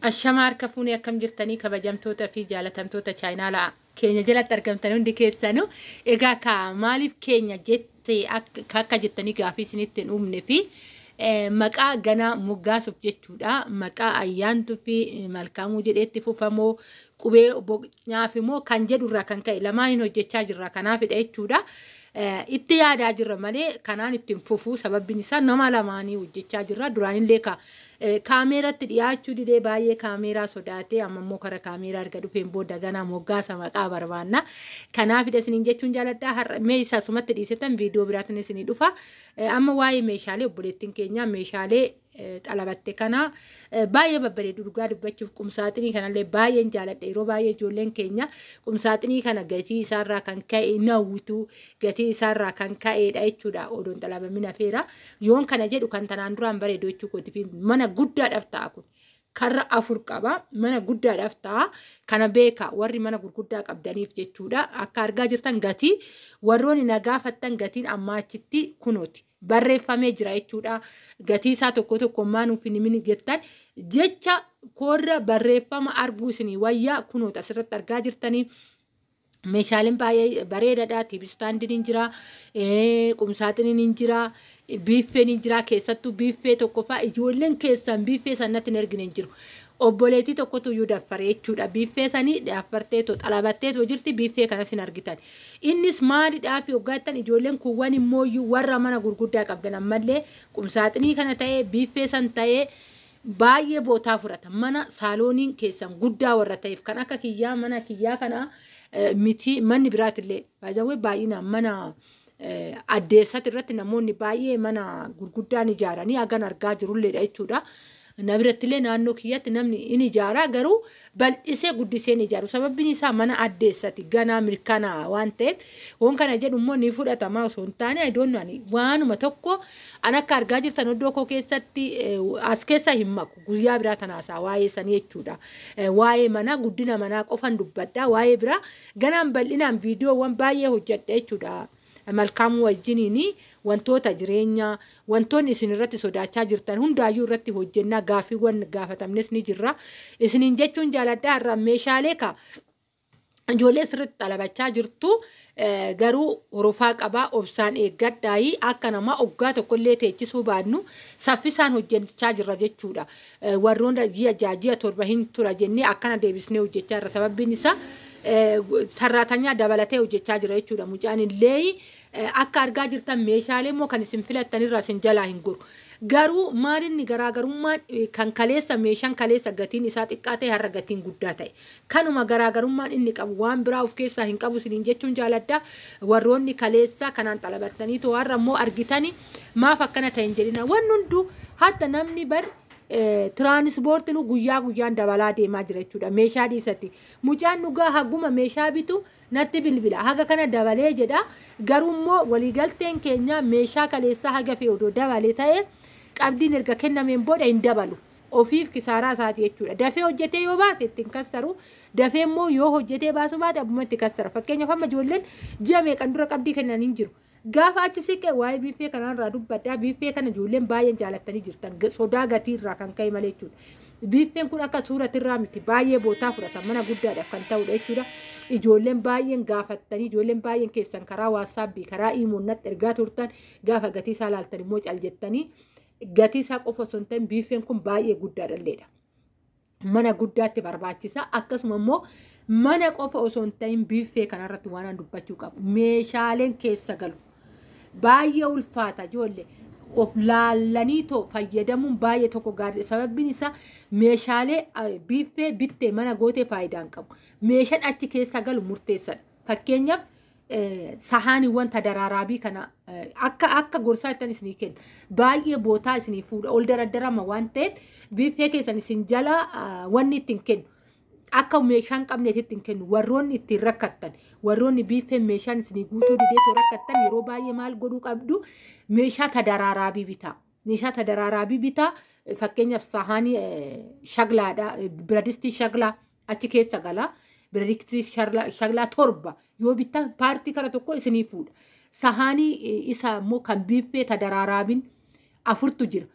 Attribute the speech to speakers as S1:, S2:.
S1: Ashamaa harka fuunee akkam jirtanii kabajamtoota fi jaalatamtoota chaayinaalaa keenya jalatti argamtan hundi keessanuu egaa ka maaliif keenya jette akka jettanii gaafii isinitti hin uumne fi maqaa ganaa moggaasuuf jechuudha. Maqaa ayyaantuu fi malkaamuu jedheetti fufamoo qubee boqnyaaf immoo kan jedhurraa kan ka'e lamaaniin hojjechaa jirra kanaafidha jechuudha. Itti yaadaa jirra malee kanaan ittiin fufuu sababbiin isaa nama lamaanii hojjechaa jirra. Duraanillee ka kaameeratti dhiyaachuu didee baay'ee kaameeraa sodaatee amma immoo kara kaameeraa erga dhufeen booda ganaa moggaasa maqaa barbaanna. Kanaafidha isiniin jechuun jaaladhaa. Har'a mee isaa sumatti dhiisetan viidiyoo biraatiin isinii dhufa. Amma waa'ee meeshaalee obboleettiin keenya meeshaalee xalabatte kana baay'ee babbareedu dhugaa dubbachuuf qumsaaxinii kanallee baay'een jaaladha. Yeroo baay'ee ijoolleen keenya qumsaaxinii kana gatii isaarraa kan ka'e nawwitu gatii isaarraa kan ka'edha jechuudha. Odoon xalabamin hafeera. Yoon kana jedhu kan tanaan duraan bareedu jechuu kooti fi mana guddaadhaaf ta'a kun. Karra afur qaba. Mana guddaadhaaf ta'a. Kana beeka warri mana gurguddaa qabdaniif jechuudha. Akka argaa jirtan gatii warroonni na gaafattan gatiin ammaa achitti kunooti. Barreeffamee jira jechuudha. Gatii isaa tokko tokko maanuuf hin himin jettan jecha koorra barreeffama arguu isinii wayyaa kunoota asirratti argaa jirtanii. Meeshaaleen baay'ee bareedaadha. Tiivistaandiin hin jira, qumsaaxiniin hin jira, biiffeen hin jira. Keessattuu biiffee tokkoffaa ijoolleen keessan biiffee sanatti hin ergine hin jiru. Obboleettii tokkotu iyyuu daffare jechuudha. Biiffee sanii daffarteetoo xalabatteetoo jirti biiffee kanas hin argitan. Innis maalidhaa fi hoggaa jettan ijoolleen kuuwwan immoo iyyuu warra mana gurguddaa qabdan ammallee qumsaaxinii kana ta'ee biiffee san ta'ee baay'ee bootaa fudhata. Mana saalooniin keessan guddaa warra ta'eef kan akka kiyyaa mana kiyyaa kana miti manni biraatillee baay'ee baay'inaan mana addeessatti irratti namoonni baay'ee mana gurguddaan ijaaranii hagan argaa jirulleedha jechuudha. Na birattillee naannoo kiyyatti namni in ijaaraa garuu bal'isee guddisee in ijaaru. Sababbiin isaa mana addeessati ganaa mirkanaa waan ta'eef waan kana jedhu immoo ni fudhatama osoo hin taane idoon ani waanuma tokko an akka argaa jirtan iddoo koo keessatti as keessa hin maku guyyaa biraa tanaasaa waa'ee sanii jechuudha. Waa'ee manaa guddina manaa qofan dubbadha waa'ee biraa ganaan bal'inaan viidiyoowwan baay'ee hojjedha jechuudha. Malkaamuu wajjiniin wantoota jireenyaa wantoonni isin irratti sodaachaa jirtan hundaayyuu irratti hojjennaa gaaffiiwwan gaafatamnes ni jirra. Isiniin jechuun jaaladhaa har'a meeshaalee ka ijoollee sirriitti xalabachaa jirtu garuu horofaa qabaa obsaan eeggadhaayi akka namaa oggaa tokkollee teechisuu baannu saffisaan hojjechaa jirra jechuudha. Warroonni ji'a 6 ji'a 7 hin tura jennee akkana deebisnee hojjechaa jirra. Sababbiin isaa sarraatanyaa dabalatee hojjechaa jira jechuudha. Mucaan illee akka argaa jirtan meeshaalee immoo kan isin filattanirraa isin jalaa hin goru. Garuu maalinni garaagarummaan kan kaleessa meeshaan kaleessa gatiin isaa xiqqaa ta'e har'a gatiin guddaa ta'e. Kanuma garaagarummaan inni qabu waan biraa of keessaa hin qabu isiniin jechuun jaaladha. Warroonni kaleessa kanaan xalabattanii too har'a immoo argitanii maaf akkana ta'e hin jedhina. Wanni hunduu hatta namni bar tiraanispoortiin guyyaa guyyaan dabalaa deemaa jira jechuudha. Meeshaa dhiisatti. Mucaan dhugaa haguma meeshaa bitu natti bilbila. Haga kana dabalee jedha. Garuu immoo waliigalteen keenya meeshaa kaleessaa haga fe'u odoo dabalee ta'e qabdiin erga kennameen booda hin dabalu. Ofiif kisaaraa isaati jechuudha. Dafee hojjetee yoo baase ittiin kassaru. Dafee immoo yoo hojjetee baasuu baate abbuma itti kassara. Fakkeenyaaf amma ijoolleen ji'a meeqan dura qabdii kennan hin jiru. Gaafa achi siqee waa'ee biiffee kanarraa dubbadhaa. Biiffee kana ijoolleen baay'een jaalattanii jirtan. Sodaa gatiirraa kan ka'e malee jechuudha. Biiffeen kun akka suuratirraa miti baay'ee bootaa fudhata. Mana guddaadhaaf kan ta'udha jechuudha. Ijoolleen baay'een gaafattanii ijoolleen baay'een keessan karaa waatsaapbii karaa iimoon natti ergaa turtan gaafa gatii isaa laaltan immoo cal jettanii gatii isaa qofa osoo hin ta'in biiffeen kun baay'ee guddaadhalleedha. Mana guddaatti barbaachisa. Akkasuma immoo mana qofa osoo hin ta'in biiffee kanarratti waan an dubbachuu qabu. Meeshaaleen keessa galu. Baay'ee ulfaata ijoollee. Of laallanii too fayyadamuun baay'ee tokko gaariidha. Sababbiin isaa meeshaalee biiffee bittee mana gootee faayidaa hin qabu. Meeshaan achi keessa galu murteessadha. Fakkeenyaaf sahaaniiwwan tadaraaraabii kana akka gorsaa ittiin isinii kenna. Baay'ee bootaa isinii fuudha. Ol daraddarama waan ta'eef biiffee keessan isin jala wanni ittiin kennu. Akka meeshaan qabneet ittiin kennu warroonni ittiin rakkattan warroonni biiffeen meeshaan isinii guutuu dideetoo rakkattan yeroo baay'ee maal godhuu qabdu meeshaa tadaraaraabii bitaa. Meeshaa tadaraaraabii bitaa fakkeenyaaf sahaanii shaglaadha biradistii shaglaa achi keessa gala. Biradistii shaglaa 7 yoo bittan paartii kana tokko isinii fuudha. Sahaanii isa immoo kan biiffee tadaraaraabiin 4tu jira.